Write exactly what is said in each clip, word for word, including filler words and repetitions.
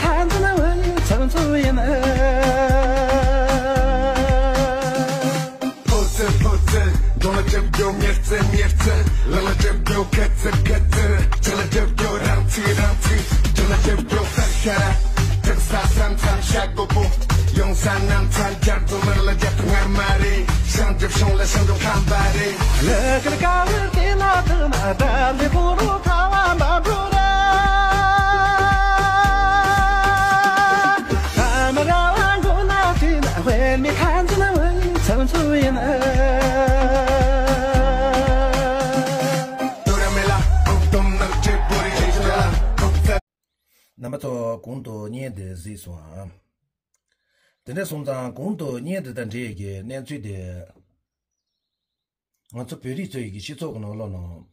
ཕན་ཚུན་བུ་ཡིས་ཚུགས་ཚུགས་ཡིན། ཕོ་ཚོད་ཕོ་ཚོད། གདོང་ལ་ལྕེབ་རྒྱོ་མྱེར་རྩེ་མྱེར་རྩེ། ལག་ལ་ལྕེབ་རྒྱོ་ཁེ་ཚིར་ཁེ་ཚིར། ལྕེ་ལ་ལྕེབ་རྒྱོ་རང་ཚིག་རང་ཚིག་ལྕེ་ལ་ལྕེབ་རྒྱོ་ཕར་ཤ་ར། དྲག་ས་ས་མཚམས་ཤ་དགོ་པོ། ཡོང་ས་ན་མཚམས་རྒྱ་རྡོ་མར་ལ་རྒྱབ་ངར་མ་རེད། ཤང་རྒྱབ་ཤོང་ལ་ཤང་འགྲོ་ཁམ་པ་རེད། ལ་ཀར་ཀ་ལ་དེ་ན་དུ་ན་ད་ལི་ཁོ་རོ་ཁ་བ་མ་འགྲོ་ར། ཨ་མ་ར་བ་མགོ་ན་དུ་ན་ཝེ་མི་ཁན་ཛི་ན་ཝེ་ཚང་ཚུ་ཡིན། རྣམ་པ་ཚོ་གོང་དུ་བརྙན་འདི་གཟིགས་སོང་ཨ། དེ་འདྲ་སོང་ཙང་གོང་དུ་བརྙན་འདི་དང་འབྲེལ་གྱི་གནས་ཚུལ་དེ། ང་ཚོ་བོད་རིགས་ཚོ་ཡི་གི་སྤྱི་ཚོགས་ཀྱི་ནང་ལོགས་ནང་།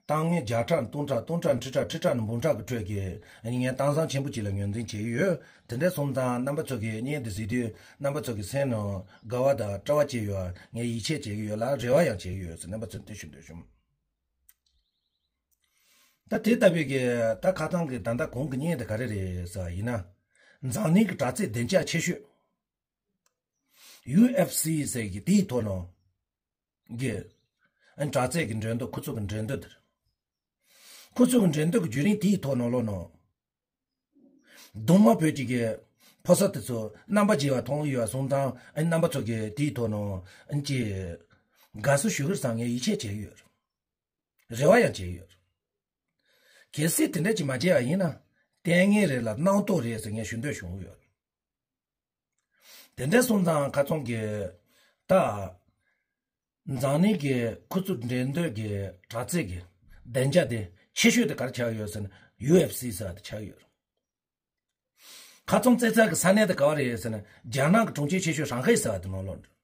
ཏང་ངེ་བརྒྱ་ཕྲག་སྟོང་ཕྲག་སྟོང་ཕྲག་ཁྲི་ཕྲག་ཁྲི་ཕྲག་ནས་འབུམ་ཕྲག་གི་ཁྲོད་ཀྱི་ངས་ཏང་བཟང་ཆེན་པོ་ཅིག་ལ་ངོས་འཛིན་བྱེད་ཀྱི་ཡོད། དེ་འདྲ་སོང་ཙང་རྣམ་པ་ཚོ་གིས་བརྙན་འདི་གཟིགས་དུས་རྣམ་པ་ཚོ་གི་སེམས་ནང་དགའ་བ་དང་སྤྲོ་བ་སྐྱེ་ཡོད། ངས་ཡིད་ཆེས་བྱེད་ཀྱི་ཡོད་ལ་རེ་བ་ཡང་བྱེད་ཀྱི་ཡོད་ཟེར་རྣམ་པ་ཚོར་འདི་ཞུ་འདོད་བྱུང་། ད་དེ་ལྟ་བུའི་གི་ད་ཁ་ཚང་གི་ད་ལྟ་གོང་གི་བརྙན་དེ་ག་རེ་རེད་ཟེར་བ་ཡིན་ན། འཛམ་གླིང་གི་དྲག་རྩལ་སྡིངས་ཆ་ཆེ་ཤོས། ཡུ་ཨེཕ་སི་ཟེར་གི་དེའི་ཐོག་ནང་གི། ཨ་ནི་དྲག་རྩལ་གི་འགྲན་བསྡུར་ཁོ་ཚོ་གི་འགྲན་བསྡུར་དེར། ཁོ་ཚོ་གི་འགྲན་བསྡུར་གི་བརྒྱུད་རིམ་དེའི་ཐོག་ནང་ལོགས་ནང་། གདོང་དམར་བོད་ཀྱི་གི་ཕོ་གསར་དེ་ཚོ་རྣམ་པ་བརྗེ་བ་མཐོང་ཡོད་པ་སོང་ཙང་ཨ་ནི་རྣམ་པ་ཚོ་གི་དེའི་ཐོག་ནང་ཨ་ནི་ཅི། དགའ་བསུ་ཞུ་གི་རེད་བསམ་ངས་ཡིད་ཆེས་བྱེད་ཀྱི་ཡོད། རེ་བ་ཡང་བྱེད་ཀྱི་ཡོད། གལ་སྲིད་དེ་འདྲ་ཅིག་མ་བྱས་པ་ཡིན་ན། ལྟས་ངན་རེད་ལ་སྣང་དོགས་རེད་ཟེར་ངས་ཞུ་འདོད་བྱུང་ཡོད། དེ་འདྲ་སོང་ཙང་ཁ་ཚོང་གི། ད། འཛམ་གླིང་གི་ཁུ་ཚུར་འགྲན་བསྡུར་གྱི་དྲག་རྩལ་གྱི་སྡིངས་ཆ་དེ་ཆེ་ཤོས་དེ་ག་རེ་ཆགས་ཡོད་ཟེར་ན་ཡུ་ཨེཕ་སི་ཟེར་བ་དེ་ཆགས་ཡོད། ཁ་ཚོང་རྩེ་ཚར་གྱི་ས་གནས་དེ་ག་བ་རེད་ཟེར་ན་རྒྱ་ནག་གི་གྲོང་ཁྱེར་ཆེ་ཤོས་ཧྲང་ཧའེ་ཟེར་བ་དེ་ནང་ལོགས་འདུག་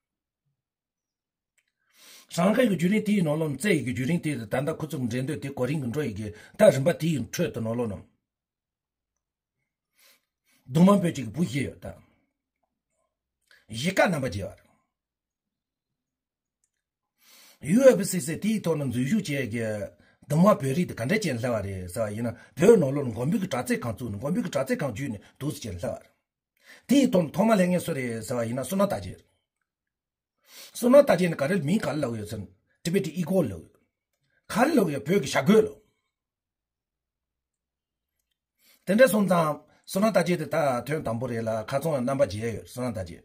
ཧྲང་ཧའེ་གི་བརྒྱུད་རིམ་དེའི་ནང་ལོགས་ནས་རྩེ་ཡི་གི་བརྒྱུད་རིམ་དེ་ད་ལྟ་ཁོ་ཚོ་གི་འགྲན་བསྡུར་དེ་གོ་རིམ་གི་འགྲོ་ཡི་གི་ད་རིམ་པ་དེའི་ཁྲོད་དུ་ནང་ལོགས་ནང་། གདོང་དམར་བོད་ཀྱི་བུ་ཞིག་ཡོད་ད། གཞིས་ཀ་རྣམ་པ་རྒྱལ་བ་རེད། ཡུ་ཨེཕ་སི་ཟེར་དེའི་ཐོག་ནས་འཛུལ་ཞུགས་བྱས་ཀྱི་གདོང་དམར་བོད་རིགས་དེ་ག་འདྲ་ཅན་སླེབས་པ་རེད་ཟེར་བ་ཡིན་ན་བོད་ནང་ལོགས་ནས་མགོན་པོའི་གི་དྲག་རྩལ་ཁང་བཙུགས་ནས་མགོན་པོའི་གི་དྲག་རྩལ་ཁང་བརྒྱུད་ནས་འདུག་སེ་བྱས་སླེབས་པ་རེད། དེའི་ཐོག་ནས་ཐོག་མ་སླེབས་མཁན་སུ་རེད་ཟེར་བ་ཡིན་ན་བསོད་ནམས་རྟ་རྒྱལ་རེད། བསོད་ནམས་རྟ་རྒྱལ་ནི་ག་རེ་མིང་ག་རེ་ལབ་ཡོད་ཟེར་ན་ཊི་བེ་ཊི་ཨི་གོ་ལབ་ཡོད། ག་རེ་ལབ་ཡོད་བོད་ཀྱི་བྱ་རྒོད་ལབ། དེ་འདྲ་སོང་ཙང་བསོད་ནམས་རྟ་རྒྱལ་དེ་ད་ཐོན་དང་པོ་རེད་ལ་ཁ་ཚོང་རྣམ་པ་རྒྱལ་ཡོད་བསོད་ནམས་རྟ་རྒྱལ།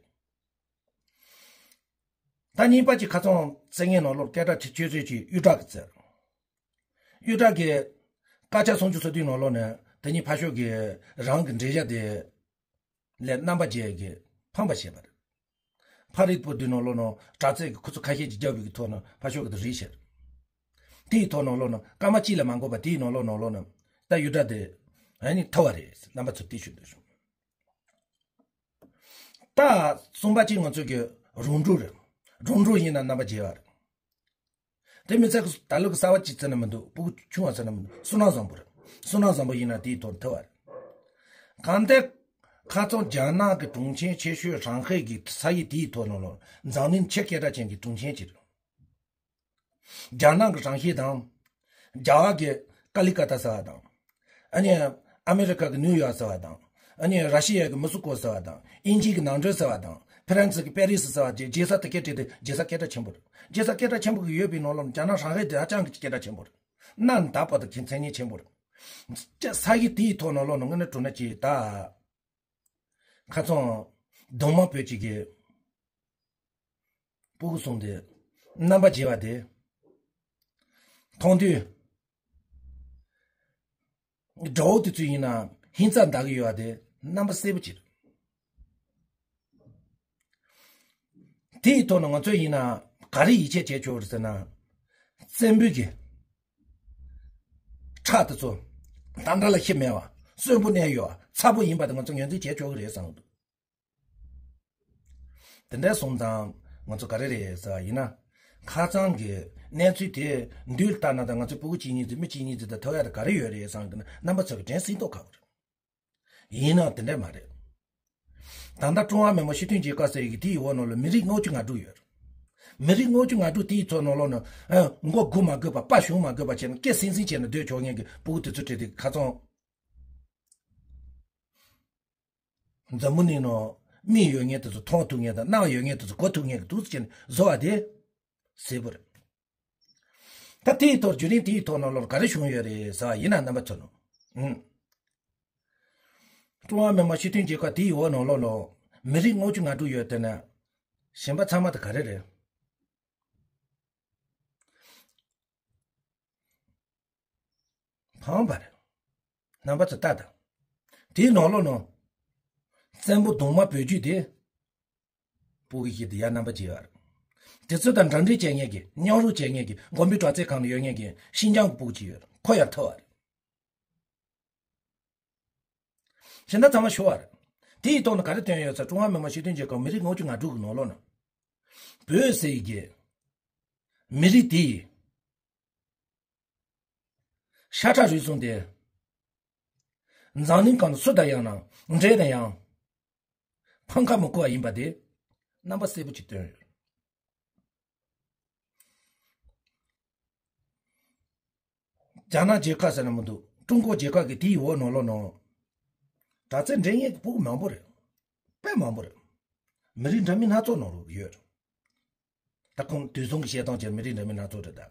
ད་གཉིས་པ་གྱི་ཁ་ཚོང་རྩེ་མཁན་ནང་ལོགས་སྐད་གྲགས་ཆེ་ཤོས་ཅིག་གཡུ་བྲག་གི་རྩེ། གཡུ་བྲག་གི་སྐར་ཆ་སུམ་ཅུ་སོ་བདུན་ནང་ལོགས་ནས་དེ་ཉིད་ཕར་ཕྱོགས་ཀྱི་རང་གི་འགྲེལ་བཤད་དེ་ལས་རྣམ་པ་རྒྱལ་གྱིས་ཕམ་པ་བྱས་པ་རེད། ཕ་རིག་པོ་དེ་ནང་ལོགས་ནང་དྲག་རྩལ་གྱི་ཁུ་ཚུར་ཁ་ཤས་ཀྱིས་རྒྱབ་པའི་གི་ཐོག་ནས་ཕར་ཕྱོགས་ཀྱི་དེ་རིག་བྱས། དེའི་ཐོག་ནང་ལོགས་ནང་སྐར་མ་གཅིག་ལ་མ་འགོར་བ་དེའི་ནང་ལོགས་ནང་ལོགས་ནས་ད་གཡུ་བྲག་དེ་ཨ་ནི་ཐུབ་པ་རེད་རྣམ་པ་ཚོ་དེ་ཞུ་འདོད་བྱུང་། ད་གསུམ་པ་གཅིག་ང་ཚོ་གི་རོང་འབྲོག་རེད། རོང་འབྲོག་ཡིན་ན་རྣམ་པ་རྒྱལ་བ་རེད། དེ་མི་ཚད་ཀྱི་ད་ལོ་གི་གསར་བ་གཅིག་བཙལ་ན་མི་འདུག་སྤུ་གུ་ཆུང་བ་བཙལ་ན་མི་འདུག་བསོད་ནམས་བཟང་པོ་རེད། བསོད་ནམས་བཟང་པོ་ཡིན་ན་དེའི་ཐོག་ཐུབ་པ་རེད། གང་ལྟར་ཁ་ཚོང་རྒྱ་ནག་གི་གྲོང་ཁྱེར་ཆེ་ཤོས་ཧྲང་ཧའེ་གི་ས་ཡི་དེའི་ཐོག་ནང་ལོགས་འཛམ་གླིང་ཆེས་སྐད་གྲགས་ཅན་གྱི་གྲོང་ཁྱེར་གཅིག་རེད། རྒྱ་ནག་གི་ཧྲང་ཧའེ་དང་། རྒྱ་གར་གྱི་ཀ་ལི་ཀ་ཏ་ཟེར་བ་དང་། ཨ་ནི་ཨ་མེ་རི་ཀ་གི་ནིའུ་ཡོག་ཟེར་བ་དང་། ཨ་ནི་ར་ཤི་ཡ་གི་མོ་སི་ཀོ་ཟེར་བ་དང་། དབྱིན་ཇི་གི་ནང་ཁྲོལ་ཟེར་བ་དང་། ཧྥ་རན་སི་གི་པེ་རི་སི་ཟེར་བ་བཅས་རྒྱལ་ས་དེ་སྐད་བྲིས་ཏེ་རྒྱལ་ས་སྐད་གྲགས་ཆེན་པོ་རེད། རྒྱལ་ས་སྐད་གྲགས་ཆེན་པོ་གི་ཡོད་པའི་ནང་ལོགས་ནས་རྒྱ་ནག་ཧྲང་ཧའེ་དེ་ཧ་ཅང་གི་སྐད་གྲགས་ཆེན་པོ་རེད། གནའ་ནས་ད་བར་དུ་གི་མཚན་སྙན་ཆེན་པོ་རེད། ས་ཡི་དེའི་ཐོག་ནང་ལོགས་ནས་དངོས་གནས་དྲང་གནས་ཀྱི་ད། ཁ་ཚོང་གདོང་དམར་བོད་ཅིག་གི་སྤུ་གུ་སོང་སྟེ་རྣམ་པ་བརྗེ་བ་དེ་མཐོང་དུས་དགྲ་བོ་དེ་ཚོ་ཡིན་ན་ཧིང་རྩ་འདར་གི་ཡོད་པ་དེ་རྣམ་པ་གསལ་པོ་ཅིག་རེད། དེའི་ཐོག་ནས་ང་ཚོ་ཡིན་ན་ག་རེ་ཡིད་ཆེས་བྱས་ཆོག་རེད་ཟེར་ན། བཙན་པོའི་གི་ཁྲག་དེ་ཚོ་ད་ལྟ་ལ་ཤི་མེད་པ་གསོན་པོ་གནས་ཡོད་པ་ཚ་པོ་ཡིན་པ་དེ་ང་ཚོ་ངོས་འཛིན་བྱས་ཆོག་གི་རེད་བསམ་གི་འདུག་དེ་འདྲ་སོང་ཙང་ང་ཚོ་ག་རེ་རེད་ཟེར་བ་ཡིན་ན། ཁ་ཚང་གི་གནས་ཚུལ་དེ་མདུན་ལྟ་ན་ད་ང་ཚོ་སྤུ་གུ་གཅིག་གཉིས་ཚོ་མི་གཅིག་གཉིས་ཚོ་དང་ཐོབ་ཡ་དེ་ག་རེ་ཡོད་རེད་བསམ་གི་ན་རྣམ་པ་ཚོ་གི་དྲན་སྲིད་མདོག་ཁ་པོ་རེད། ཡིན་ནའང་དེ་འདྲ་མ་རེད། ད་ལྟ་ཀྲུང་ཧྭ་མི་དམངས་སྤྱི་མཐུན་རྒྱལ་ཁབ་ཟེར་ཡི་གི་དེའི་འོག་ནང་ལ་མི་རིགས་ལྔ་བཅུ་ང་དྲུག་ཡོད་རེད། མི་རིགས་ལྔ་བཅུ་ང་དྲུག་དེའི་ཚོ་ནང་ལོགས་ནས་ཨ་མགོ་སྒུར་མ་དགོས་པ་དཔའ་ཞུམ་མ་དགོས་པ་བྱས་ནས་སྐད་སིང་སིང་བྱས་ནས་སྡོད་ཆོག་མཁན་གྱི་སྤུ་གུ་དེ་ཚོ་ཁྲིད་དེ་ཁ་ཚང་ འཛམ་བུ་གླིང་ནང་མིག་ཡོད་མཁན་དེ་ཚོ་མཐོང་ཐུབ་མཁན་དང་རྣ་བ་ཡོད་མཁན་དེ་ཚོ་གོ་ཐུབ་མཁན་གྱི་འདུག་ཟེར་ནས་བཟོ་བ་དེ་གསལ་པོ་རེད། ད་དེའི་ཐོག་བརྒྱུད་རིམ་དེའི་ཐོག་ནང་ལོགས་ག་རེ་བྱུང་ཡོད་རེད་ཟེར་བ་ཡིན་ན། རྣམ་པ་ཚོ་ནང་ཨང་། ཀྲུང་ཧྭ་མི་དམངས་སྤྱི་མཐུན་རྒྱལ་ཁབ་དེའི་འོག་ནང་ལོགས་ལ་མི་རིགས་ལྔ་བཅུ་ང་དྲུག་ཡོད་དེ་ན། གཞན་པ་ཚང་མ་དེ་ག་རེ་རེད། ཕངས་པ་རེད། རྣམ་པ་ཚོ་ལྟ་དང་། དེའི་ནང་ལོགས་ནང་བཙན་པོ་གདུང་མ་བོད་བརྒྱུད་དེ། སྤུ་གུ་ཞིག་དེ་ཡར་རྣམ་པ་ཅིག་ཡོད་རེད། དེ་ཚོ་དང་འདྲ་འདྲིས་བྱེད་མཁན་གྱི་མཉམ་རུབ་བྱེད་མཁན་གྱི་དགོན་པའི་གྲྭ་ཚང་ཁང་ནང་ཡོད་མཁན་གྱི་ཤིན་ཅང་གི་སྤུ་གུ་ཅིག་ཡོད་རེད། ཁོ་ཡར་ཐོན་པ་རེད། གཞན་དག་ཚང་མ་ཤོར་བ་རེད། དེའི་ཐོག་ནས་ག་རེ་བཏོན་ཡོད་ཟེར། ཀྲུང་ཧྭ་མི་དམངས་སྤྱི་མཐུན་རྒྱལ་ཁབ་མི་རིགས་ལྔ་བཅུ་ང་དྲུག་གི་ནང་ལོགས་ན། བོད་ཟེར་ཡི་གེ་མི་རིགས་དེ་ཡི་ཤ་ཁྲག་རུས་གསུམ་དེ། འཛམ་གླིང་སྒང་ལ་སུ་དང་ཡང་ན་འདྲེ་དང་ཡང་ཕམ་ཁ་མི་ཁུར་བ་ཡིན་པ་དེ་རྣམ་པ་གསལ་པོ་ཅིག་བཏོན་ཡོད། རྒྱ་ནག་རྒྱལ་ཁབ་ཟེར་ན་མི་འདུག་ཀྲུང་གོ་རྒྱལ་ཁབ་ཀྱི་དེའི་འོག་ནང་ལོགས་ནང་། གྲྭ་ཚང་འདྲེན་མཁན་གྱི་སྤུ་གུ་མང་པོ་རེད། དཔེ་མང་པོ་རེད། མི་རིགས་འདྲ་མིན་སྣ་ཚོགས་ནང་ལོགས་ཡོད་རེད། ད་ཁོང་དུས་གསུམ་གྱི་བཤད་སྟངས་ཀྱི་མི་རིགས་འདྲ་མིན་སྣ་ཚོགས་རེད་ད།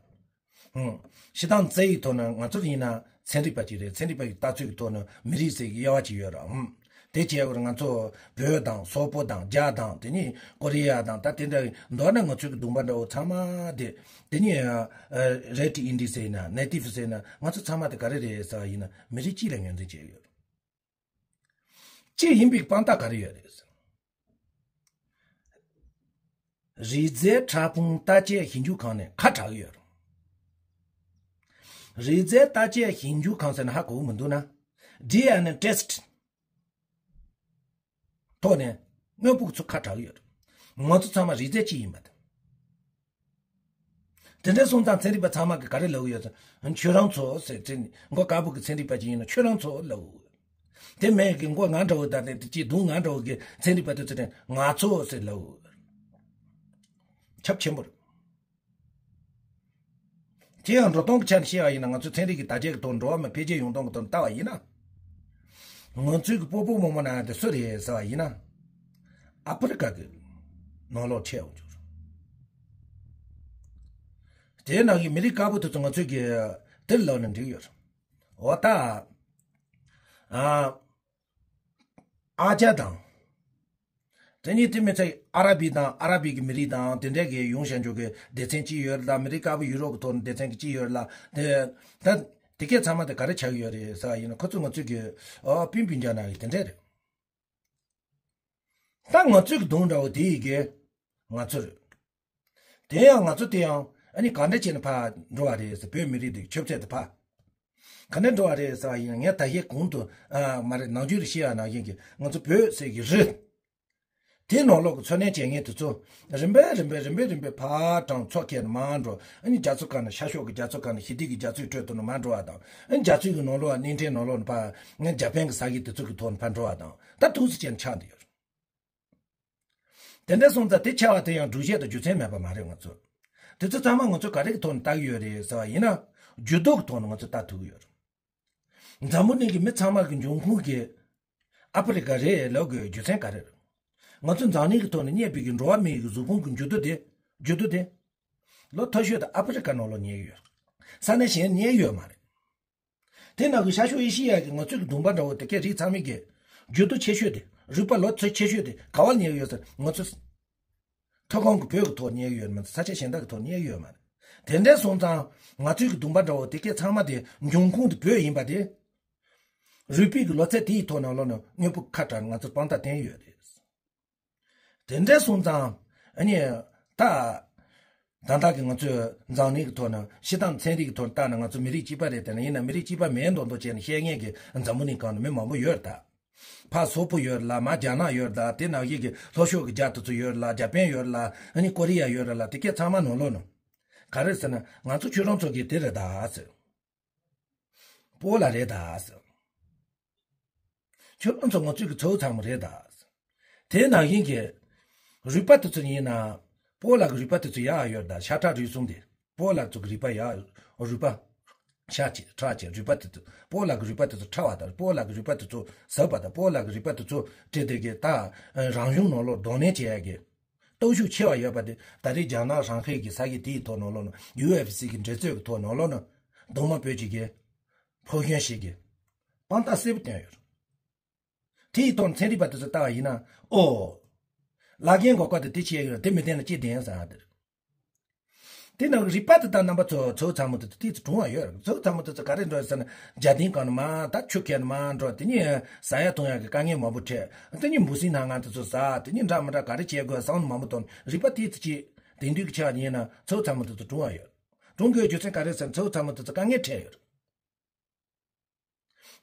ཧུམ། སྤྱིར་བཏང་རྩ་བའི་ཐོག་ནས་ང་ཚོ་ཡིན་ན་ཚན་རིག་པ་ཅིག་རེད། ཚན་རིག་པ་ཡི་ལྟ་ཚུལ་གྱི་ཐོག་ནས་མི་རིགས་ཟེར་གྱི་དབྱེ་བ་ཅིག་ཡོད་ར། ཧུམ། དེ་བྱས་པར་ང་ཚོ་བོད་དང་སོག་པོ་དང་རྒྱ་དང་དེ་ནས་ཀོ་རི་ཡ་དང་ད་དེ་འདྲ་མདོར་ན་ང་ཚོའི་གི་གདོང་པ་འདྲ་བོ་ཚང་མ་དེ། དེ་ནས་ཨ་རེད་ཨིན་ཌི་ཟེར་ན་ནེ་ཊིབ་ཟེར་ན་ང་ཚོ་ཚང་མ་དེ་ག་རེ་རེད་ཟེར་བ་ཡིན་ན་མི་རིགས་གཅིག་ལ་ངོས་འཛིན་བྱས་ཡོད། གཅིག་ཡིན་པའི་དཔང་རྟགས་ག་རེ་ཡོད་རེད། རིག་རྩལ་ཕྲ་ཕུང་བརྟག་དཔྱད་ཞིབ་འཇུག་ཁང་ནས་ཁ་གྲག་གི་ཡོད་རེད། རིག་རྩལ་བརྟག་དཔྱད་ཞིབ་འཇུག་ཁང་ཟེར་ན་ཧ་གོ་གི་མི་འདུག་ན། ཌི་ཨེན་ཨེ་ཊེ་སི་ཊི་ཐོག་ནས་དངོས་པོ་ཚོ་ཁ་གྲག་གི་ཡོད་རེད། ང་ཚོ་ཚང་མ་རིག་རྩལ་གཅིག་ཡིན་པ་དང་། དེ་འདྲ་སོང་ཙང་ཚན་རིག་པ་ཚང་མ་གིས་ག་རེ་ལབ་ཡོད་ཟེར། ཁྱོད་རང་ཚོ་ཟེར་ཚེ་མགོ་དཀར་པོ་གི་ཚན་རིག་པ་ཅིག་ཡིན་ན་ཁྱོད་རང་ཚོ་ལབ་ཡོད། དེ་མེད་གི་མགོ་ང་འདྲ་བོ་དང་དེ་ཅིག་གདོང་ང་འདྲ་བོ་གི་ཚན་རིག་པ་དེ་ཚོ་དེ་ང་ཚོ་ཟེར་ལབ་ཡོད། ཁྱབ་ཆེན་པོ་རེད། དེ་ཡང་འགྲོ་སྟངས་ཀྱི་ཆ་ནས་བཤད་པ་ཡིན་ན་ང་ཚོ་ཚན་རིག་གི་དར་རྒྱས་ཀྱི་ཐོག་འགྲོ་བ་མི་འཕེལ་རྒྱས་ཡོང་སྟངས་ཀྱི་ཐོག་ལྟ་བ་ཡིན་ན། ང་ཚོའི་གི་སྤོ་བོ་རྨོ་མོ་ན་དེ་སུ་རེད་ཟེར་བ་ཡིན་ན། ཨ་ཕི་རི་ཀ་གི་ནང་ལོགས་ཆེ་བ་འཇུག་དེའི་ནང་གི་མི་རིགས་དཀར་པོ་དེ་ཚོ་ང་ཚོའི་གི་དེར་ལོག་ནས་འགྲིག་ཡོད་རེད། འོ་ད། ཨ། ཨ་ཅག་དང་། དེ་ནས་དེ་མི་ཚད་ཨ་ར་བི་དང་ཨ་ར་བི་གི་མི་རིགས་དང་དེ་འདྲས་ཀྱི་ཡོང་བཞག་འཇོག་གི་སྡེ་ཚན་གཅིག་ཡོད་ལ། མི་རིགས་དཀར་པོ་ཡུ་རོབ་ཀྱི་ཐོག་ནས་སྡེ་ཚན་གཅིག་ཡོད་ལ། དེ་ད་དེ་གས་ཚང་མ་དེ་ག་རེ་ཆགས་ཀྱི་ཡོད་རེད་ཟེར་བ་ཡིན་ན་ཁོ་ཚོ་ང་ཚོའི་གི་ཨོ་སྤུན་སྤུན་ཀྱག་ནང་གི་དེ་འདྲས་རེད། ད་ང་ཚོའི་གི་གདོང་འདྲ་བོ་དེ་ཡི་གེ་ང་ཚོ་རེད། དེ་ཡང་ང་ཚོ་དེ་ཡང་ཨ་ནི་ག་འདྲ་བྱས་ནས་ཕར་འགྲོ་བ་རེད་ཟེར། བོད་མི་རིགས་དེ་ཆབ་སྲིད་དེ་ཕར་ག་འདྲ་འགྲོ་བ་རེད་ཟེར་བ་ཡིན་ན། ངས་ད་ཧེ་གོང་དུ་ཨ་མ་རེད་ནང་ཆོས་རེ་བཤད་ཡ་ནང་བཞིན་གྱི་ང་ཚོ་བོད་ཟེར་གི་རི་དེ་ནང་ལོགས་ཀྱི་འཚོ་གནས་བྱེད་མཁན་དེ་ཚོ་རིམ་པས་རིམ་པས་རིམ་པས་རིམ་པས་ཕར་དྲང་ཚོ་ཁྱེར་མར་འགྲོ། ཨ་ནི་རྒྱ་མཚོ་སྒང་ནས་ཤར་ཕྱོགས་ཀྱི་རྒྱ་མཚོ་སྒང་ནས་ཞི་བདེ་གི་རྒྱ་མཚོའི་ཁྲོད་དུ་ནས་མར་འགྲོ་བ་དང་། ཨ་ནི་རྒྱ་མཚོའི་གི་ནང་ལོགས་གླིང་ཕྲན་ནང་ལོགས་ནས་ཕར་ཨ་ནི་འཇར་པན་གྱི་ས་གཞི་དེ་ཚོ་གི་ཐོག་ནས་ཕར་འགྲོ་བ་དང་། ད་འདུག་སེ་བྱས་ནས་ཆགས་བསྡད་ཡོད་རེད། དེ་འདྲ་སོང་ཙང་དེ་ཆགས་པ་དེ་ཡང་སྒྲུབ་བྱེད་དང་རྒྱུ་མཚན་མེད་པ་མ་རེད། ང་ཚོ་དེ་ཚོ་ཚང་མ་ང་ཚོ་ག་རེ་གི་ཐོག་ནས་བལྟ་གི་ཡོད་རེད་ཟེར་བ་ཡིན་ན། འགྱུར་ལྡོག་གི་ཐོག་ནས་ང་ཚོ་བལྟ་ཐུབ་ཀྱི་ཡོད་རེད། འཛམ་བུ་གླིང་གི་མི་ཚང་མ་གི་འབྱུང་ཁུངས་ཀྱི་ཨ་ཕི་རི་ཀ་རེད་ལབ་དགོས་རྒྱུ་མཚན་ག་རེ་རེད། ང་ཚོ་འཛམ་གླིང་གི་ཐོག་ནས་རྙེད་པའི་གི་འགྲོ་བ་མིའི་གི་གཟུགས་ཕུང་གི་འགྱུར་རྡོ་དེ། འགྱུར་རྡོ་དེ། ལོ་མཐོ་ཤོས་དེ་ཨ་ཕི་རི་ཀ་ནང་ལོགས་རྙེད་ཀྱི་ཡོད། ས་གནས་གཞན་རྙེད་ཡོད་མ་རེད། དེ་ནང་གི་ཤར་ཕྱོགས་ཨེ་ཤི་ཡ་གི་ང་ཚོའི་གི་གདོང་པ་འདྲ་བོ་དེ་གའི་རིགས་ཚང་མའི་གི་འགྱུར་རྡོ་ཆེ་ཤོས་དེ། རུས་པ་ལོ་ཚོད་ཆེ་ཤོས་དེ་ག་བར་རྙེད་ཡོད་ཟེར། ང་ཚོ་མཐོ་སྒང་གི་བོད་ཀྱི་ཐོག་རྙེད་ཡོད་མ་རེད། ས་ཆ་གཞན་དག་གི་ཐོག་རྙེད་ཡོད་མ་རེད། དེ་འདྲ་སོང་ཙང་ང་ཚོའི་གི་གདོང་པ་འདྲ་བོ་དེ་གའི་ཚང་མ་དེ་འབྱུང་ཁུངས་དེ་བོད་ཡིན་པ་དེ། རུས་པའི་གི་ལོ་ཚད་དེའི་ཐོག་ནང་ལོགས་ནས་དངོས་པོ་ཁ་བྲལ་ང་ཚོ་དཔང་རྟགས་བསྟན་ཡོད་རེད། དེ་འདྲ་སོང་ཙང་ཨ་ནི་ད་ད་ལྟ་གི་ང་ཚོས་འཛམ་གླིང་གི་ཐོག་ནས་སྤྱིར་བཏང་ཚན་རིག་གི་ཐོག་ནས་བལྟས་ན་ང་ཚོ་མི་རིགས་གཅིག་པ་རེད། དེ་ན་ཡིན་ན་མི་རིགས་གཅིག་པ་མིན་མདོག་མདོག་བྱས་ནས་བཤད་མཁན་གྱི་འཛམ་བུ་གླིང་སྒང་ནས་མི་མང་པོ་ཡོད་རེད་ད། ཕར་སོག་པོ་ཡོད་རེད་ལ། མར་རྒྱ་ནག་ཡོད་རེད་ད། དེ་ནང་བཞིན་གྱི་ལྷོ་ཕྱོགས་ཀྱི་རྒྱ་དེ་ཚོ་ཡོད་རེད་ལ། འཇར་པན་ཡོད་རེད་ལ། ཨ་ནི་ཀོ་རི་ཡ་ཡོད་རེད་ལ། དེ་གས་ཚང་མ་ནང་ལོགས་ནས་ག་རེ་ཟེར་ན་ང་ཚོ་ཁྱོད་རང་ཚོ་གི་དེ་རེད་ད་ཟེར། སྤོ་ལགས་རེད་ད་ཟེར། ཁྱོད་རང་ཚོ་ང་ཚོའི་གི་ཚོ་ཚང་མ་རེད་ད་ཟེར། དེ་ནང་བཞིན་གྱི་རུས་པ་དེ་ཚོ་ཡིན་ན་སྤོ་ལགས་ཀྱི་རུས་པ་དེ་ཚོ་ཡག་ཡོད་ད། ཤ་ཁྲག་རུས་གསུམ་དེ་སྤོ་ལགས་ཚོ་གི་རུས་པ་ཡག་རུས་པ། ཤ་ཆེ་ཁྲག་ཆེ་རུས་པ་དེ་ཚོ་སྤོ་ལགས་ཀྱི་རུས་པ་དེ་ཚོ་ཕྲ་བ་དང་སྤོ་ལགས་ཀྱི་རུས་པ་དེ་ཚོ་ཟབ་པ་དང་སྤོ་ལགས་ཀྱི་རུས་པ་དེ་ཚོ་དེ་དེ་གི་ད་རང་གཞུང་ནང་ལོགས་གདོང་ལེན་བྱེད་ཡ་གི་སྟོབས་ཤུགས་ཆེ་བ་ཡོད་པ་དེ་ད་རེས་རྒྱ་ནག་ཧྲང་ཧའེ་གི་ས་གི་དེའི་ཐོག་ནང་ལོགས་ན་ཡུ་ཨེཕ་སི་གི་འགྲན་རྩོད་ཀྱི་ཐོག་ནང་ལོགས་ན་གདོང་མ་བོད་ཀྱི་གི་ཕོ་གཞོན་ཞིག་གི་དཔང་རྟགས་གསལ་པོ་བསྟན་ཡོད། དེའི་ཐོག་ཚན་རིག་པ་དེ་ཚོ་ལྟ་བ་ཡིན་ན་ཨོ། བླ་རྒན་གོ་སྐབས་དེ་དེ་བྱས་ཡོད་དེ་མི་བསྟན་ན་ཅི་བསྟན་ཟེར་ཡ་དེ་རེད། དེ་ནང་རིག་པ་དེ་དག་རྣམ་པ་ཚོ་ཚོ་ཚང་མ་དེ་ཚོ་དེ་ཚོ་གྲུང་བ་ཡོད་རེད། ཚོ་ཚང་མ་དེ་ཚོ་ག་རེ་འགྲོ་ཟེར་ན་རྒྱ་དེང་གང་ནས་མ་ད་ཆུ་ཁྱེར་ནས་མ་འགྲོ། དེ་ནས་ཟ་ཡ་འཐུང་ཡ་གི་དཀའ་ངལ་མང་པོ་འཕྲད། དེ་ནས་འབུ་སྲིན་སྣ་ལྔ་དེ་ཚོ་ཟ། དེ་ནས་འདྲ་མི་འདྲ་ག་རེ་བྱེད་དགོས་བསམ་མང་པོ་དང་རིག་པ་དེ་ཚོ་ཅི་དེང་དུས་ཀྱི་ཆ་ཡིན་ན་ཚོ་ཚང་མ་དེ་ཚོ་གྲུང་བ་ཡོད། གྲུང་དགོས་རྒྱུ་མཚན་ག་རེ་ཟེར་ན་ཚོ་ཚང་མ་དེ་ཚོ་དཀའ་ངལ་འཕྲད་ཡོད།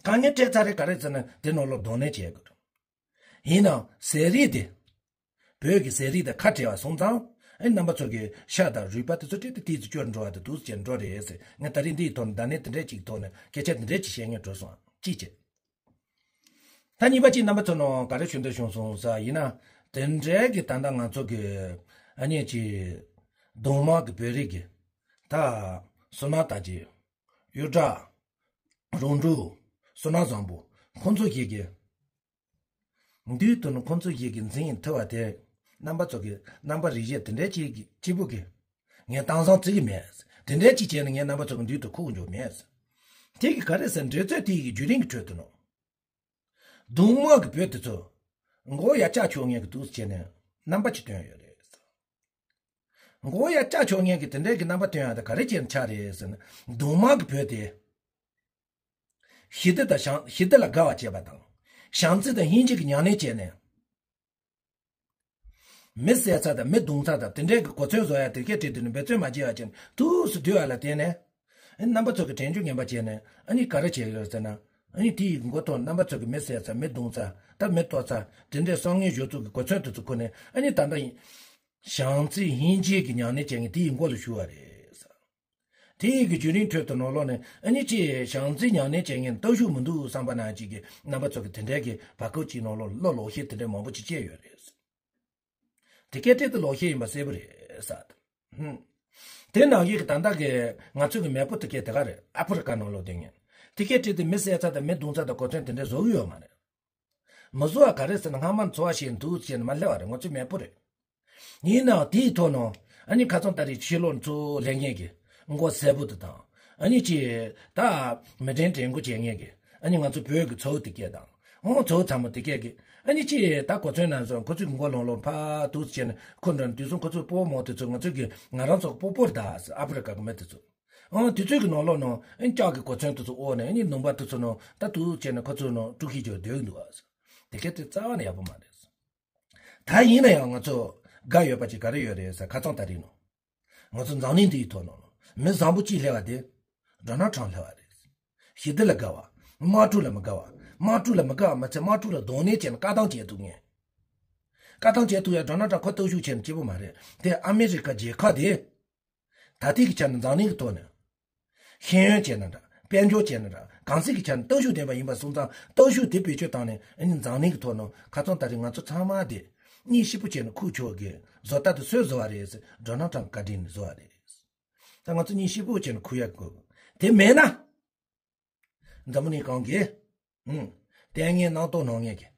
དཀའ་ངལ་འཕྲད་ཚར་རེད་ག་རེ་ཟེར་ན་དེ་ནང་ལོགས་གདོང་ལེན་བྱེད་དགོས། ཡིན་ནའང་ཟས་རིགས་དེ། བོད་ཀྱི་ཟས་རིགས་དང་ཁ་བྲལ་བ་སོང་ཙང་ཨེ་རྣམ་པ་ཚོ་གི་ཤ་དང་རུས་པ་དེ་ཚོ་ཏིག་ཏིག་ཏིག་ཙི་སྐྱོར་འགྲོ་བ་དེ་འདུག་ཟེར་འགྲོ་རེད་ཟེར། ངས་ད་རིང་འདིའི་ཐོག་ནས་བརྡ་ལན་དེ་འདྲས་ཅིག་ཐོག་ནས་སྐད་ཆ་དེ་འདྲས་ཅིག་བཤད་སྙིང་བྲོ་སོང་། ཅིག་བྱས། ད་གཉིས་པ་གཅིག་རྣམ་པ་ཚོ་ནང་ག་རེ་ཞུ་འདོད་བྱུང་སོང་ཟེར་ཡིན་ན། དེ་འདྲའི་གི་ད་ལྟ་ང་ཚོ་གི་ཨ་ནེ་ཅི་གདོང་དམར་གི་བོད་རིགས་ཀྱི་ད་བསོད་ནམས་དར་རྒྱས། གཡུ་སྒྲ། རོང་འབྲོག་བསོད་ནམས་བཟང་པོ། ཁོང་ཚོ་ཞིག་གི་མདུན་དུ་ནི་ཁོང་ཚོ་ཞིག་གི་འཛིན་ཐུབ་པ་དེ་རྣམ་པ་ཚོ་གི་རྣམ་པ་རིག་གཞས་དེ་འདྲའི་ཅིག་གི་གཅིག་པུ་གི་ངས་དེང་སང་བརྩི་གི་མེད། དེ་འདྲའི་ཅིག་བྱས་ནས་ངས་རྣམ་པ་ཚོ་གི་མདུན་དུ་ཁུག་འཇོག་མེད། དེ་གི་ག་རེ་ཟེར་འགྲེལ་ཚོད་དེ་ཡི་གི་བརྒྱུད་རིམ་གི་ཁྲོད་དུ་ནོ། གདོང་དམར་གི་བོད་དེ་ཚོ་མགོ་ཡར་བཀྱག་ཆོག་ངེས་གི་འདུག་ཟེར་ནས་རྣམ་པ་ཅིག་བཏོན་ཡོད་རེད། མགོ་ཡར་བཀྱག་ཆོག་ངེས་གི་དེ་འདྲའི་གི་རྣམ་པ་བཏོན་ཡ་དེ་ག་རེ་བྱས་ནས་ཆགས་རེད་ཟེར་ན། གདོང་དམར་གི་བོད་དེ་ཞི་བདེ་དང་བྱམས་ཞི་བདེ་ལ་དགའ་བ་བྱེད་པ་དང་། བྱམས་བརྩེ་དང་སྙིང་རྗེ་གི་ཉམས་ལེན་བྱས་ནས། མི་བསད་ཚར་དང་མི་རྡུང་ཚར་དང་དེ་འདྲའི་གི་གོ་མཚོན་བཟོ་ཡ་དེ་གའི་གྲས་དེ་ནི་འབད་བརྩོན་མ་བྱས་པ་ཅན་ཐུགས་སུ་འདུས་པ་ལ་བརྟེན་ནས། ཨེ་རྣམ་པ་ཚོ་གི་དྲན་རྒྱུ་ངན་པ་བྱས་ནས་ཨ་ནི་ག་རེ་བྱས་ཡོད་ཟེར་ན། ཨ་ནི་དེའི་མགོ་ཐོག་རྣམ་པ་ཚོ་གི་མི་བསད་ཚར་མི་རྡུང་ཚར་ད་མི་གཏོར་ཚར་དེ་འདྲའི་བསམ་ངན་ཞུ་ཚུལ་གི་གོ་མཚོན་དེ་ཚོ་ཁུར་ནས་ཨ་ནི་ད་ལྟ་ཡིན། བྱམས་བརྩེ་སྙིང་རྗེ་གི་ཉམས་ལེན་བྱེད་མཁན་དེའི་མགོ་ལ་ཞུ་བ་རེད། དེ་ཡི་གི་བརྒྱུད་རིམ་ཁྲོད་དུ་ནང་ལོགས་ནས་ཨ་ནི་ཅི་བྱམས་བརྩེ་ཉམས་ལེན་བྱེད་མཁན་སྟོབས་ཤུགས་མི་འདུག་བསམ་པ་ན་ཅིག་གི་རྣམ་པ་ཚོ་གི་དེ་འདྲའི་གི་བར་སྐབས་ཅིག་ནང་ལོགས་བློ་ལོག་ཤེས་དེ་འདྲའི་མང་པོ་ཅིག་སྐྱེས་ཡོད་རེད། དེ་སྐད་དྲིལ་དུ་ལོག་ཤེས་ཡིན་པ་གསལ་པོ་རེད་ས། ཧུམ། དེ་ནང་བཞིན་གི་ད་ལྟ་གི་ང་ཚོ་གི་མེས་པོ་དེ་སྐད་དེ་ག་རེད། ཨ་ཕི་རི་ཀ་ནང་ལོགས་དེ་ངས་དེ་སྐད་དྲིལ་དུ་མི་བསད་ཚར་དང་མི་རྡུང་ཚར་དང་གོ་མཚོན་དེ་འདྲ་བཟོ་གི་ཡོད་མ་རེད། མི་བཟོ་བ་ག་རེ་ཟེར་ན་སྔ་མ་འཚོ་བ་ཞིག་འདུག་ཟེར་ནས་མ་སླེབས་པ་རེད། ང་ཚོ་མེས་པོ་རེད། ཡིན་ནའང་དེའི་ཐོག་ནང་ཨ་ནི་ཁ་སང་ད་རེས་ཕྱི་ལོགས་འཚོ་ལས་མཁན་གྱི་མགོ་སེར་པོ་དེ་དང་ཨ་ནི་ཅི་ད་མི་དྲན་དྲན་མགོ་བྱེད་མཁན་གྱི་ཨ་ནི་ང་ཚོ་བོད་ཀྱི་ཚོ་བོ་དེ་སྐད་དང་ཨོ་ཚོ་བོ་ཚང་མ་དེ་སྐད་གི་ཨ་ནི་ཅི་ད་གོ་མཚོན་ན་སོང་ཁོ་ཚོའི་མགོ་ལོང་ལོང་ཕར་འདུག་ཟེར་ནས་ཁོ་འདྲ་དུས་སང་ཁོ་ཚོའི་སྤོ་བོ་མོ་དེ་ཚོ་ང་ཚོ་གི་ང་རང་ཚོ་སྤོ་བོ་རེད་ད་ཨ་ཕི་རི་ཀ་གི་མི་དེ་ཚོ་ཨོ་དེ་ཚོའི་གི་ནང་ལོགས་ནང་ཨ་ནི་ལྕགས་ཀྱི་གོ་མཚོན་དེ་ཚོ་འོག་ནས་ཨ་ནི་ལུང་པ་དེ་ཚོ་ནང་ད་འདུག་ཟེར་ནས་ཁོ་ཚོའི་ནང་དཀྲུག་ཤིང་རྒྱག་སྡོད་ཀྱི་འདུག་ཨ། དེ་སྐད་དེ་རྩ་བ་ནས་ཡག་པོ་མ་རེད། ད་ཡིན་ན་ཡང་ང་ཚོ་དགའ་ཡོད་པ་ཅིག་ག་རེ་ཡོད་རེད་ཟེར་ཁ་སང་ད་རེས་ནོ། ང་ཚོ་འཛམ་གླིང་འདིའི་ཐོག་ནང་ལ་མི་བཟང་པོ་གཅིག་སླེབས་པ་དེ་ཌོ་ནལ་ཊམ་སླེབས་པ་རེད། ཞི་བདེ་ལ་དགའ་བ། དམག་འཁྲུག་ལ་མི་དགའ་བ། དམག་འཁྲུག་ལ་མི་དགའ་བ་མ་ཚད་དམག་འཁྲུག་ལ་གདོང་ལེན་བྱས་ནས་བཀག་སྡོམ་བྱེད་ཐུབ་ངེས། བཀག་སྡོམ་བྱེད་ཐུབ་ཡ་ཌོ་ནལ་ཊམ་ཁོ་སྟོབས་ཤུགས་ཆེ་ནས་སྐྱིད་པོ་མ་རེད་དེ། ཨ་མི་རི་ཀ་རྒྱལ་ཁབ་དེ། ད་ལྟའི་གི་ཆ་ནས་འཛམ་གླིང་གི་ཐོག་ནས། ཤེས་ཡོན་བྱས་ན་འདྲ། དཔལ་འབྱོར་བྱས་ན་འདྲ། གང་ཟག་གི་ཆ་ནས་སྟོབས་ཤུགས་ལྡན་པ་ཡིན་པ་སོང་ཙང་སྟོབས་ཤུགས་དེ་བེད་སྤྱོད་བཏང་ནས་ཨ་ནི་འཛམ་གླིང་གི་ཐོག་ནས་ཁ་སང་ད་རེས་ང་ཚོ་ཚང་མ་དེ་གཉིད་སྐྱིད་པོ་བྱས་ནས་ཁུག་ཆོག་གི་བཟོ་ལྟ་དེ་སུས་བཟོ་བ་རེད་ཟེར་ཌོ་ནལ་ཊམ་བཀའ་དྲིན་ནས་བཟོ་བ་རེད། ད་ང་ཚོ་གཉིད་སྐྱིད་པོ་བྱས་ནས་ཁུག་ཡག་དགོས། དེ་མེད་ན། འཛམ་བུ་གླིང་གང་གི། ཨུང་། ལྟས་ངན་སྣང་དོགས་སྣང་ངན་གྱི།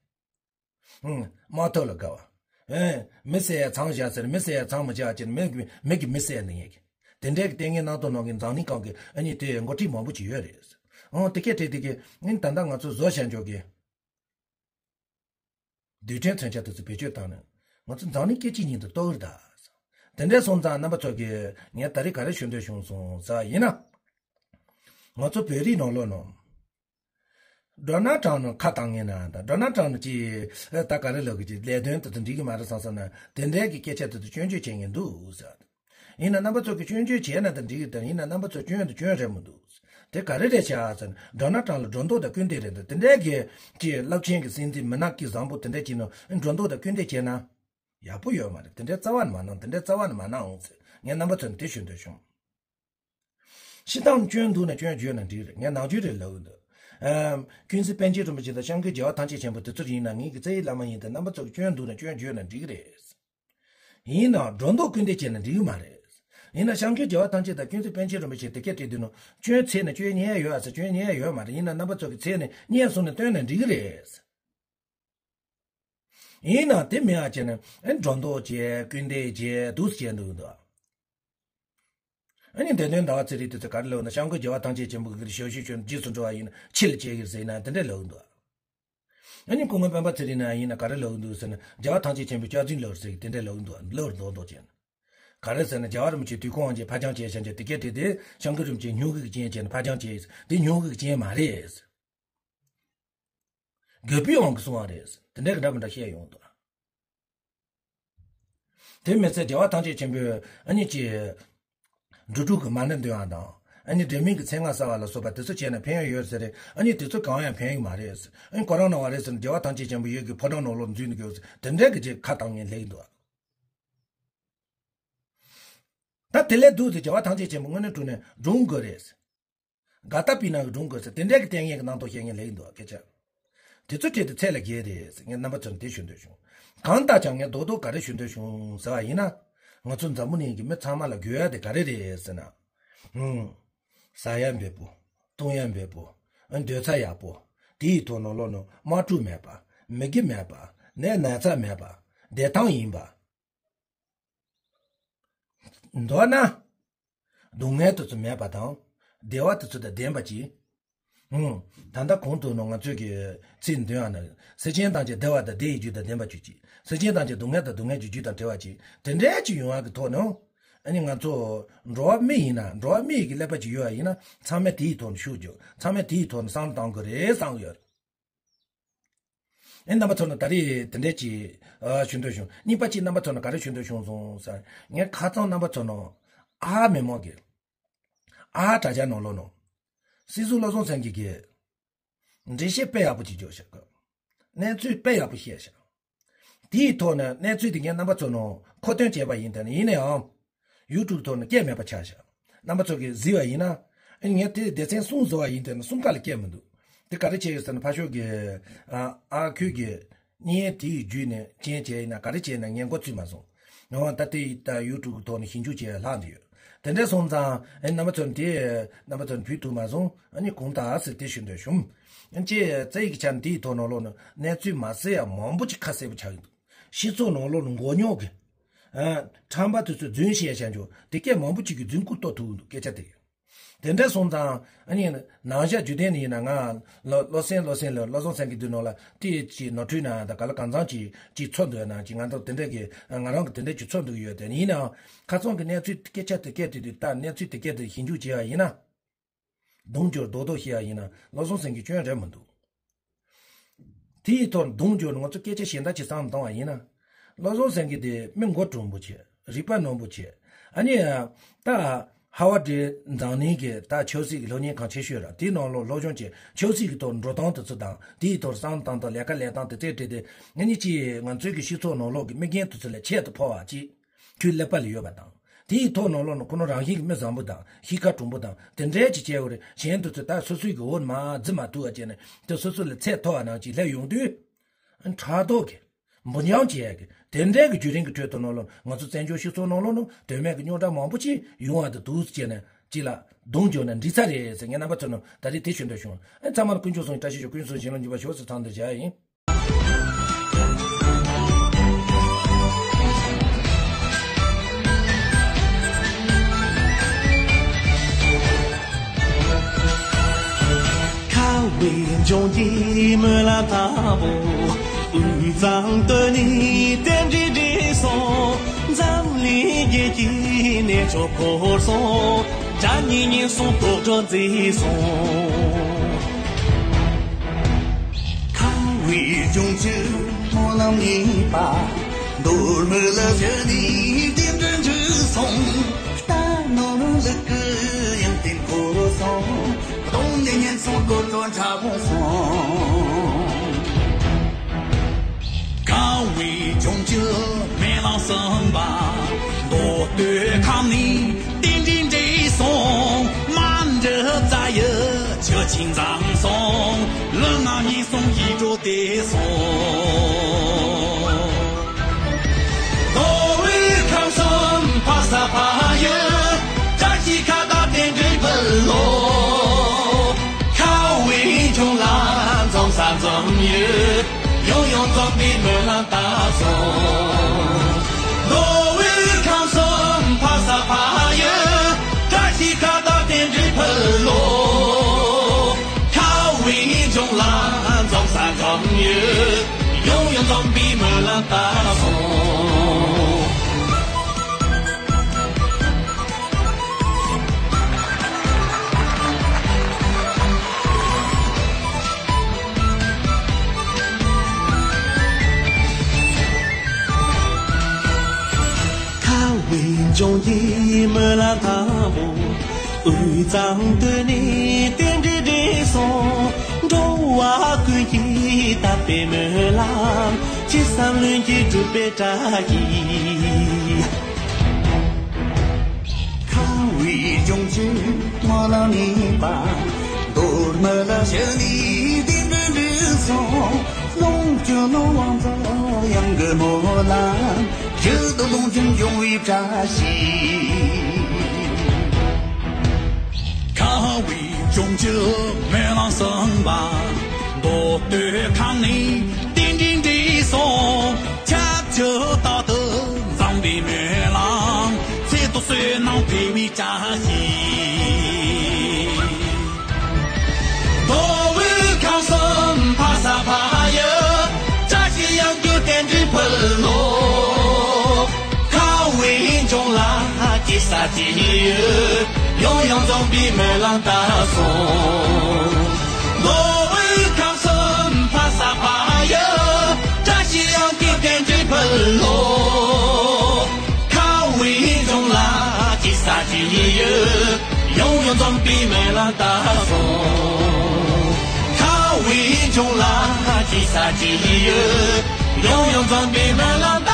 ཨུང་། དམག་འཐབ་ལ་དགའ་བ། ཨེ། མི་བསད་ཡ་མཚམས་བཞག་ཟེར་མི་བསད་ཡ་མཚམས་མི་བཞག་ཅེས་མི་གི་མི་གི་མི་བསད་ནི་ངེད་ཀྱི། དེ་འདྲའི་གི་ལྟས་ངན་སྣང་དོགས་སྣང་ངན་འཛམ་གླིང་གང་གི་ཨ་ནི་དེ་འགོ་ཁྲིད་མང་པོ་ཅིག་ཡོད་རེད། ཨང་དེ་སྐད་དྲིས་དེ་གི་ཨ་ནི་ད་ལྟ་ང་ཚོ་བཟོ་བྱ་འཇོག་གི། རྡུལ་ཕྲན་མཚོན་ཆ་དེ་ཚོ་བེད་སྤྱོད་བཏང་ནས་ང་ཚོ་འཛམ་གླིང་སྐད་ཅིག་ཉིད་དུ་གཏོར་གི་རེད་ད། དེ་འདྲའི་སོང་ཙང་རྣམ་པ་ཚོ་གིས་ངས་ད་རེས་ག་རེ་ཞུ་འདོད་བྱུང་སོང་ཟེར་ཡིན་ན། ང་ཚོ་བོད་རིགས་ནང་ལོགས་ནང་། ཌོ་ནལ་ཊམ་ནང་ཁ་བཏང་ངེས་ན་ད་ཌོ་ནལ་ཊམ་ནང་ཅི་ད་ག་རེ་ལབ་གི་ཅི་ལས་དོན་དེ་ཚོ་འགྲིག་གི་མ་རེད་བསམ་བསམ་ན་དེ་འདྲའི་གི་སྐད་ཆ་དེ་ཚོ་སྐྱོན་བརྗོད་བྱེད་ངེས་འདུག་ཟེར། ཡིན་ན་རྣམ་པ་ཚོ་གི་སྐྱོན་བརྗོད་བྱས་ན་ད་འགྲིག་གི་ད་ཡིན་ན་རྣམ་པ་ཚོ་སྐྱོན་དེ་སྐྱོན་རེད་མི་འདུག་དེ་ག་རེ་རེད་ཤག་ཟེར་ན་ཌོ་ནལ་ཊམ་ལ་སྒྲོ་འདོགས་དང་སྐུལ་འདེད་རེད་འདུག་དེ་འདྲའི་གི་ཅི་རླབས་ཆེན་གི་སྲིད་འཛིན་མི་ནག་གི་བཟང་པོ་དེ་འདྲའི་ཅི་ནང་སྒྲོ་འདོགས་དང་སྐུལ་འདེད་བྱས་ན་ཡག་པོ་ཡོད་མ་རེད། དེ་འདྲའི་རྩ་བ་ནས་མ་གནང་དེ་འདྲའི་རྩ་བ་ནས་མ་གནང་འོང་ཟེར་ངས་རྣམ་པ་ཚོ་ནས་དེ་ཞུ་འདོད་བྱུང་། སྤྱིར་བཏང་སྐྱོན་འདུག་ན་སྐྱོན་བརྗོད་ན་འགྲིག་རེད། ངས་ནང་ཆོས་རེད་ལབ་གི་འདུག་ཨམ། ཀུན་གཟིགས་པཎ་ཆེན་རིན་པོ་ཆེ་དང་སྐྱབས་མགོན་རྒྱལ་བ་ཐམས་ཅད་མཁྱེན་པ་དེ་ཚོ་ཡིན་ན་ངེད་ཀྱི་རྩ་བའི་བླ་མ་ཡིན་ཏེ་རྣམ་པ་ཚོ་གི་སྐྱོན་འདུག་ན་སྐྱོན་བརྗོད་ན་འགྲིག་གི་རེད། ཡིན་ནའང་སྒྲོ་འདོགས་སྐུལ་འདེད་བྱས་ན་འགྲིག་གི་མ་རེད། ཡིན་ན་སྐྱབས་མགོན་རྒྱལ་བ་ཐམས་ཅད་དང་ཀུན་གཟིགས་པཎ་ཆེན་རིན་པོ་ཆེ་དེ་སྐད་བྲིས་དུས་ནོ། ཁྱོད་ཚེ་ནས་སྐྱོན་ཉེན་ཡོད་ཨ་ཟེར། སྐྱོན་ཉེན་ཡོད་མ་རེད། ཡིན་ན་རྣམ་པ་ཚོ་གི་ཚེ་ནས་ཉེན་སོང་ནས་སྟོན་ན་འགྲིག་གི་རེད། ཡིན་ན་དེ་མིན་ཨ་བྱས་ནས་ཨེ་སྒྲོ་འདོགས་བྱས་སྐུལ་འདེད་བྱས་འདུག་སེ་བྱས་འདུག་འདུག་ཨ་ནི་འདི་དོན་ཟླ་བ་ཚེ་རིང་དེ་ཚོ་ག་རེ་ལབ་ན། སྐྱབས་མགོན་རྒྱལ་བ་ཐམས་ཅད་མཁྱེན་པ་གི་ཞབས་ཞུ་ཞུ་རྗེས་སུ་འགྲོ་བ་ཡིན་ན་ཕྱི་ལ་སྐྱེལ་གི་ཟེར་ན་དེ་འདྲ་ལབ་འདུག་ཨ་ནི་སྐུ་ངོ་སྤེན་པ་ཚེ་རིང་ན་ཡིན་ན་ག་རེ་ལབ་འདུག་ཟེར་ན། རྒྱལ་བ་ཐམས་ཅད་མཁྱེན་པའི་སྐྱག་རྫུན་ལབ་ཟེར་གི་དེ་འདྲ་ལབ་འདུག་ལབ་རྡོག་རྡོག་བྱས་ན། ག་རེ་ཟེར་ན་རྒྱལ་བ་རིན་པོ་ཆེ་དུས་འཁོར་དབང་ཆེན་ཕར་འགྱངས་བྱས་བཞག་རྗེས་དེ་སྐད་བྲིས་ཏེ། སྐྱབས་མགོན་རིན་པོ་ཆེ་སྙུང་གི་རྐྱེན་བྱས་ནས་ཕར་འགྱངས་བྱས། དེ་སྙུང་གི་རྐྱེན་མ་རེད། དགོས་པའི་དབང་གིས་གསུངས་པ་རེད། དེ་འདྲ་གི་འདྲ་མི་འདྲ་བཤད་ཡོང་འདུག་དེ་མི་ཚད་རྒྱལ་བ་ཐམས་ཅད་མཁྱེན་པའི་ཨ་ནི་ཅི། འབྲུ་དྲུག་གི་མ་ཎི་འདོན་པ་དང་། ཨ་ནི་འབྲལ་མེད་ཀྱི་མཚན་སྔགས་གསོལ་བ་ལ་སོགས་པ་དེ་ཚོ་བྱས་ན་ཕན་ཡོན་ཡོད་ཟེར་རེད། ཨ་ནི་དེ་ཚོ་གང་ཡང་ཕན་ཡོན་མ་རེད། ཨ་ནི་ཁོ་རང་ནང་བ་རེད་ཟེར་ན་རྒྱལ་བ་ཐམས་ཅད་མཁྱེན་པ་ཡོད་ཀྱི་ཕོ་བྲང་ནང་ལོགས་འཛུལ་ནས་དགོས་ཟེར། དེ་འདྲ་གི་ཅིག་ཁ་བཏང་ངེས་ལེགས་འདུག་ད་དེ་ལས་སྡུག་ཟེར་རྒྱལ་བ་ཐམས་ཅད་མཁྱེན་པ་དངོས་གནས་དྲང་གནས་སྒྲུང་དགོས་རེད། དགའ་ལྟ་པའི་ནང་གི་སྒྲུང་དགོས་ཟེར་དེ་འདྲའི་གི་ལྟས་ངན་གི་རྣམ་རྟོག་བཤད་མཁན་ལེགས་འདུག་སྐད་ཆ། དེ་ཚོ་ཁྲིད་དེ་ཚད་ལ་བརྒལ་རེད་ཟེར་ངས་རྣམ་པ་ཚོར་འདི་ཞུ་འདོད་བྱུང་། གང་ལྟར་ཀྱང་ངས་རྡོག་རྡོག་ག་རེ་ཞུ་འདོད་བྱུང་ཟེར་བ་ཡིན་ན། ང་ཚོ་འཛམ་བུ་གླིང་གི་མི་ཚང་མ་ལ་དགོས་ཡ་དེ་ག་རེ་རེད་ཟེར་ན། ཧུམ། ཟ་ཡ་འབེལ་པོ། བཏུང་ཡ་འབེལ་པོ། སྡོད་ས་ཡག་པོ། དེའི་ཐོག་ནང་ལོགས་ནང་དམག་འཁྲུག་མེད་པ། མི་དགེ་མེད་པ། ནད་ན་ཚ་མེད་པ། བདེ་ཐང་ཡིན་པ། མདོར་ན། སྡུག་བསྔལ་དེ་ཚོ་མེད་པ་དང་། བདེ་བ་དེ་ཚོ་དང་ལྡན་པ་ཅིག་ཧུང་། ད་ལྟ་གོང་དུ་ནང་ང་ཚོས་ཀྱི་ཚིག་འདོན་ཡང་ན། སེམས་ཅན་ཐམས་ཅད་བདེ་བ་དང་བདེ་བའི་རྒྱུ་དང་ལྡན་པ་ཅིག་ཅིག་སེམས་ཅན་ཐམས་ཅད་སྡུག་བསྔལ་དང་སྡུག་བསྔལ་གྱི་རྒྱུ་དང་བྲལ་བ་ཅིག་དེ་འདྲའི་ཅིག་ཡོང་བ་གི་ཐོག་ནས། ཨ་ནི་ང་ཚོ་འགྲོ་བ་མི་ཡིན་ན་འགྲོ་བ་མི་ཡི་གི་ཀླད་པ་ཅིག་ཡོད་པ་ཡིན་ན་ཚང་མས་དེའི་ཐོག་ནས་ཤུགས་རྒྱོབ། ཚང་མས་དེའི་ཐོག་ནས་བསམ་བློ་གཏང་དགོས་རེད་བསམ་གི་ཡོད། ཨེ་རྣམ་པ་ཚོ་ནི་ད་རེས་དེ་འདྲས་ཀྱི་ཨ་ཞུ་འདོད་བྱུང་། གཉིས་པ་གཅིག་རྣམ་པ་ཚོ་ནི་ག་རེ་ཞུ་འདོད་བྱུང་སོང་ཟེར། ངས་ཁ་རྩང་རྣམ་པ་ཚོ་ནང་ཨ་མི་མང་གི་ཨ་དྲ་རྒྱ་ནང་ལོགས་ནང་སྲིད་ཟུར་བློ་བཟང་སེང་གེ་གི་འགྲེལ་བཤད་དཔེ་ཡག་པོ་ཅིག་བརྗོད་ཤག་གནས་ཚུལ་དཔེ་ཡག་པོ་བཤད་ཤག་དེའི་ཐོག་ནས་གནས་ཚུལ་དེ་ངས་རྣམ་པ་ཚོ་ནང་མཁོ་འདོན་བྱས་པ་ཡིན་དེ་ནི་ཡིན་ན་ཡང་། ཡུ་ཊུབ་ཐོག་ནས་སྐད་མེད་པ་ཆགས་ཤག་རྣམ་པ་ཚོ་གིས་གཟིགས་པ་ཡིན་ན། ཨ་ངས་དེ་སྡེ་ཚན་གསུམ་བཟོ་བ་ཡིན་དེ་ནི་གསུམ་ཀ་ལ་སྐད་མི་འདུག་དེ་ག་རེ་བྱས་ཡོད་ཟེར་ན་ཕར་ཕྱོགས་ཀྱི་ཨ་ཨ་ཁུལ་གྱི་བརྙན་དེའི་བརྒྱུད་ནས་རྐྱེན་བྱས་ཡིན་ན་ག་རེ་བྱས་ན་ངས་མགོ་ཚོས་མ་སོང་། ཡང་ད་དེ་ད་ཡུ་ཊུབ་ཐོག་ནས་ཞིབ་འཇུག་བྱས་ལྷག་འདི་ཡོད། དེ་འདྲ་སོང་ཙང་ཨ་རྣམ་པ་ཚོ་ནི་དེ་རྣམ་པ་ཚོ་ནི་བུད་ཐུབ་མ་སོང་། ཨ་ནི་གང་ལྟར་ཟེར་དེ་ཞུ་འདོད་བྱུང་། ཨ་ཅེ་རྩ་ཡིག་གི་ཆ་ནས་དེའི་ཐོག་ནང་ལོགས་ནས་གནས་ཚུལ་མ་གསལ་ཡ་མང་པོ་ཅིག་ཁ་གསལ་པོ་ཆགས་ཀྱི་འདུག་སྤྱི་ཚོགས་ནང་ལོགས་ནས་མགོ་རྙོག་གི་ཨ། ཁྲམ་པ་དེ་ཚོས་རྫུན་བཤད་བྱ་འཇུག་དེ་སྐད་མང་པོ་ཅིག་གིས་རྫུན་རྐུ་གཏོང་ཐུབ་འདུག་སྐད་ཆ་དེ། དེ་འདྲ་སོང་ཙང་ཨ་ནི་ནང་བཞག་རྒྱུ་ལྡན་ནི་ཡིན་ན་ང་བློ་བློ་སེང་བློ་སེང་ལ་བློ་བཟང་སེང་གེ་དུས་ནང་ལ་དེ་ཅིག་ནོར་འཁྲུལ་ན་ད་ག་ལ་གང་ཚང་ཅིག་ཅིག་ཚོར་འདུག་ན་ཅིག་ང་ཚོ་དེ་འདྲ་གི་ང་རང་གི་དེ་འདྲ་ཅིག་ཚོར་འདུག་ཡོད་དེ་ཡིན་ནའང་ཁ་སང་གི་གནས་ཚུལ་སྐད་ཆ་དེ་སྐད་དེ་དུས་ད་གནས་ཚུལ་དེ་སྐད་དེ་ཞིབ་འཇུག་བྱས་པ་ཡིན་ན། རྡུང་སྦྱོར་རྡོག་རྡོག་བཤད་ཡ་ཡིན་ན་བློ་བཟང་སེང་གེ་སྐྱོན་རེད་མི་འདུག་དེའི་ཐོག་རྡུང་སྦྱོར་ང་ཚོ་སྐད་ཆ་གཞན་དག་ཅིག་བསམ་བཏང་བ་ཡིན་ན། བློ་བཟང་སེང་གེ་དེ་མི་མགོ་དྲང་པོ་བྱས། རིག་པ་རྣོན་པོ་བྱས། ཨ་ནི། ད། ཧ་ཝར་ཌི་འཛམ་གླིང་གི་ད་ཆབ་སྲིད་ཀྱི་སློབ་གཉེར་ཁང་ཆེ་ཤོས་ར་དེའི་ནང་ལོགས་སློབ་སྦྱོང་བྱས་ཆབ་སྲིད་ཀྱི་ཐོག་འགྲོ་སྟངས་དེ་ཚོ་དང་དེའི་ཐོག་བསམ་བཏང་དང་ལས་ཀ་ལས་སྟངས་དེ་ཚོའི་གྲས་དེ་ང་གཉིས་ཀྱིས་ང་ཚོའི་གི་སྤྱི་ཚོགས་ནང་ལོགས་ཀྱི་མི་རྒན་དེ་ཚོ་ལ་ཁྱད་དུ་འཕགས་པ་ཅིག་ཁྱོད་ཀླད་པ་ལ་ཡོད་པ་དང་། དེའི་ཐོག་ནང་ལོགས་ནས་ཁོ་རང་རང་བཞིན་གྱི་མི་བཟང་པོ་དང་གཤིས་ཀ་དྲང་པོ་དང་དེ་འདྲའི་ཅིག་བྱས་ཡོད་རེད། གཞན་དེ་ཚོས་ད་སོ་སོའི་གི་འོག་མ་འཛུལ་མ་ཐུབ་པ་བྱས་ནས་དེ་སོ་སོ་ལ་ཚད་མཐོ་བ་ནང་ཅིག་སླེབས་ཡོང་དུས། ཕྲག་དོག་གི་འབུར་འཇོམས་བྱེད་ཡག་གི་དེ་འདྲའི་གི་བརྒྱུད་རིམ་གི་ཁྲོད་དུ་ནང་ལོགས་ང་ཚོ་བཙན་བྱོལ་སྤྱི་ཚོགས་ནང་ལོགས་ནང་དོན་མེད་གི་རྙོག་དྲ་མང་པོ་ཅིག་ཡོང་བ་དང་འདུག་བྱས་ནས་ཅིག་ལ་རྡུང་སྦྱོར་ན་འགྲིག་ས་རེད་ཟེར་ངས་རྣམ་པ་ཚོ་ནང་ད་རེས་དེ་ཞུ་འདོད་བྱུང་། ཨེ་ཚང་མ་ལ་དཀོན་མཆོག་གསུམ་གྱི་བཀྲ་ཤིས་ཤོག་ཀུན་གསུམ་བྱིན་རླབས་འཇུག་པ་ཤོག་ཟེར་ཚང་འདིར་བཞག་ཡིན། ཁ་བའི་འབྱུང་གི་སྨོན་ལམ་ལྟ་བུ། དབུས་གཙང་སྟོད་ནས་རྟེན་འབྲེལ་འགྲིག་སོང་། འཛམ་གླིང་རྒྱལ་གྱི་གནས་མཆོག་འཁོར་སོང་། དགྲ་གཉེན་ཉེན་སོང་དུག་སྦྲུལ་འཛིན་སོང་། ཁ་བའི་འབྱུང་གི་སྨོན་ལམ་གཉིས་པ། མདོ་སྨད་ལ་བྱོན་ནས་རྟེན་འབྲེལ་འགྲིག་སོང་། རྟ་ནོར་ལུག་གི་ཡོན་ཏན་འཁོར་སོང་། གདོང་ནས་ཉེན་སོང་དུག་སྦྲུལ་ཁྲ་བོ་སོང་། ཁ་བའི་འབྱུང་གི་སྨོན་ལམ་གསུམ་པ། མདོ་སྟོད་ཁམས་ནས་རྟེན་འབྲེལ་འགྲིག་སོང་། མ་འདྲི་རྩ་ཡི་ཆུ་ཆེན་འཛོམས་སོང་། ལུས་ངག་ཉེན་སོང་ཡིད་འགྲོ་བདེ་སོང་། མདོ་དབུས་ཁམས་གསུམ་ཕ་ས་ཕ་ཡུལ། འཛོམས་པའི་སྨོན་ལམ་བཏབ་སོང་། མདོ་དབུས་ཁམས་གསུམ་འཕགས་ས་འཕགས་ཡུལ། བཀྲ་ཤིས་ཁ་བཏགས་རྟེན་འབྲེལ་ཕུལ་ལོ། ཁ་བའི་ལྗོངས་ལ་འཛོམས་ས་འཛོམས་ཡུལ། ཡང་ཡང་འཛོམས་པའི་སྨོན་ལམ་བཏབ་སོང་། ཁ་བའི་ལྗོངས་ཀྱི་སྨོན་ལམ་དང་པོ། དབུས་གཙང་སྟོད་ནས་རྟེན་འབྲེལ་འགྲིག་སོང་། འགྲོ་བ་ཀུན་གྱི་དད་པའི་སྨོན་ལམ། ཅི་བསམ་ལྷུན་གྱིས་འགྲུབ་པའི་བཀྲ་ཤིས། ཁ་བའི་ལྗོངས་ཀྱི་སྨོན་ལམ་ནི་པ། མདོ་སྨད་ལ་བཞུགས་ནས་རྟེན་འབྲེལ་འགྲིག་སོང་། ལོངས་སྤྱོད་ནོར་དབང་རྫོགས་གཡང་གི་སྨོན་ལམ། རྒྱུད་དུ་ལོངས་སྤྱོད་འབྱུང་བའི་བཀྲ་ཤིས། ཁ་བའི་ལྗོངས་ཀྱི་སྨོན་ལམ་གསུམ་པ། མདོ་སྟོད་ཁམས་ནས་རྟེན་འབྲེལ་འགྲིག་སོང་། ཁྱབ་བརྒྱ་རྟག་ཏུ་འཛོམས་པའི་སྨོན་ལམ། ཚེ་ཐུབ་བསོད་ནམས་འཕེལ་བའི་བཀྲ་ཤིས། མདོ་དབུས་ཁམས་གསུམ་འཕགས་ས་འཕགས་ཡུལ། བཀྲ་ཤིས་གཡང་རྒྱུད་རྟེན་འབྲེལ་ཕུལ་ལོ། ཁ་བའི་ལྗོངས་ལ་སྐྱེ་ས་སྐྱེ་ཡུལ། ཡང་ཡང་འཛོམས་པའི་སྨོན་ལམ་བཏབ་སོང་། མདོ་དབུས་ཁམས་གསུམ་འཕགས་ས་འཕགས་ཡུལ། བཀྲ་ཤིས་གཡང་རྒྱུད་རྟེན་འབྲེལ་ཕུལ་ལོ། ཁ་བའི་ལྗོངས་ལ་སྐྱེ་ས་སྐྱེ་ཡུལ། ཡང་ཡང་འཛོམས་པའི་སྨོན་ལམ་བཏབ་སོང་། ཁ་བའི་ལྗོངས་ལ་སྐྱེ་ས་སྐྱེ་ཡུལ། ཡང་ཡང་འཛོམས་པའི་སྨོན་ལམ་བཏབ།